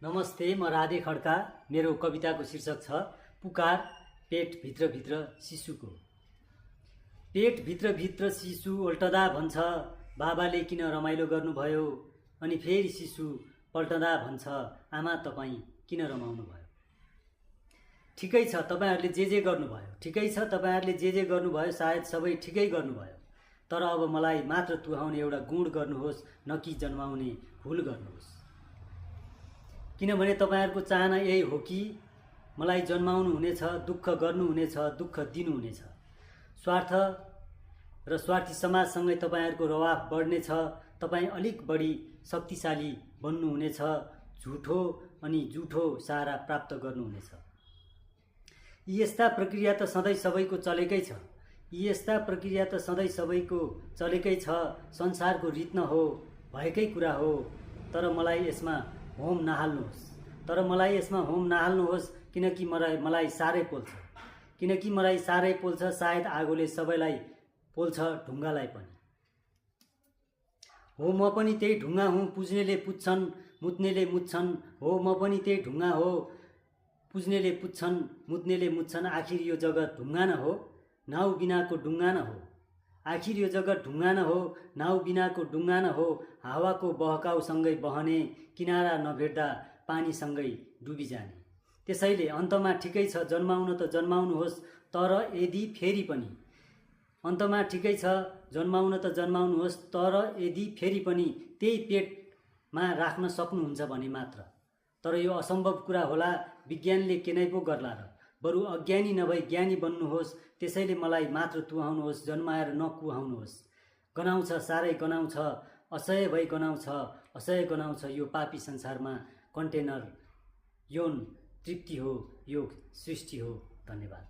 नमस्ते, म राधे खड्का। मेरो कविताको शीर्षक छ पुकार पेट भित्र शिशुको। पेट भित्र शिशु उल्टदा भन्छ, बाबाले किन रमाइलो गर्नुभयो। अनि फेरि शिशु पल्टदा भन्छ, आमा तपाईँ किन रमाउनु भयो। ठिकै छ तपाईहरूले जे गर्नुभयो, ठिकै छ तपाईहरूले जे गर्नुभयो, सायद सबै ठिकै गर्नुभयो। तर अब मलाई मात्र तुहाउने एउटा गुण गर्नुहोस्, न कि जन्माउने भुल गर्नुहोस्। किनभने तपाईहरूको चाहना यही हो कि मलाई जन्माउनु हुनेछ, दुःख गर्नुहुनेछ, दुःख दिनुहुनेछ। स्वार्थ र स्वार्थी समाजसँगै तपाईहरूको रवाफ बढ्नेछ। तपाईँ अलिक बढी शक्तिशाली बन्नुहुनेछ, झुठो अनि जुठो सहारा प्राप्त गर्नुहुनेछ। यी यस्ता प्रक्रिया त सधैँ सबैको चलेकै छ, यी यस्ता प्रक्रिया त सधैँ सबैको चलेकै छ। संसारको रीत न हो, भएकै कुरा हो। तर मलाई यसमा होम नहाल्नुहोस्, किनकि मलाई साह्रै पोल्छ, सायद आगोले सबैलाई पोल्छ, ढुङ्गालाई पनि। हो म पनि त्यही ढुङ्गा हुँ, पुज्नेले पुज्छन्, मुत्नेले मुत्छन्। हो म पनि त्यही ढुङ्गा हो, पुज्नेले पुज्छन्, मुत्नेले मुत्छन्। आखिर यो जगत ढुङ्गा न हो, नाउ बिनाको ढुङ्गा न हो। आखिर यो जगत ढुङ्गा न हो, नाउ बिनाको ढुङ्गा न हो। हावाको बहकाउसँगै बहने, किनारा नभेट्दा पानीसँगै डुबिजाने। त्यसैले अन्तमा ठिकै छ जन्माउन त जन्माउनुहोस्, तर यदि फेरि पनि अन्तमा ठिकै छ जन्माउन त जन्माउनुहोस्, तर यदि फेरि पनि त्यही पेटमा राख्न सक्नुहुन्छ भने मात्र। तर यो असम्भव कुरा होला, विज्ञानले के नै पो गर्ला र। बरु अज्ञानी नभई ज्ञानी बन्नुहोस्। त्यसैले मलाई मात्र तुहाउनुहोस्, जन्माएर नकुहाउनुहोस्। गनाउँछ, साह्रै गनाउँछ, असह्य भई गनाउँछ, असह्य गनाउँछ। यो पापी संसारमा कन्टेनर यौन तृप्ति हो, यो सृष्टि हो। धन्यवाद।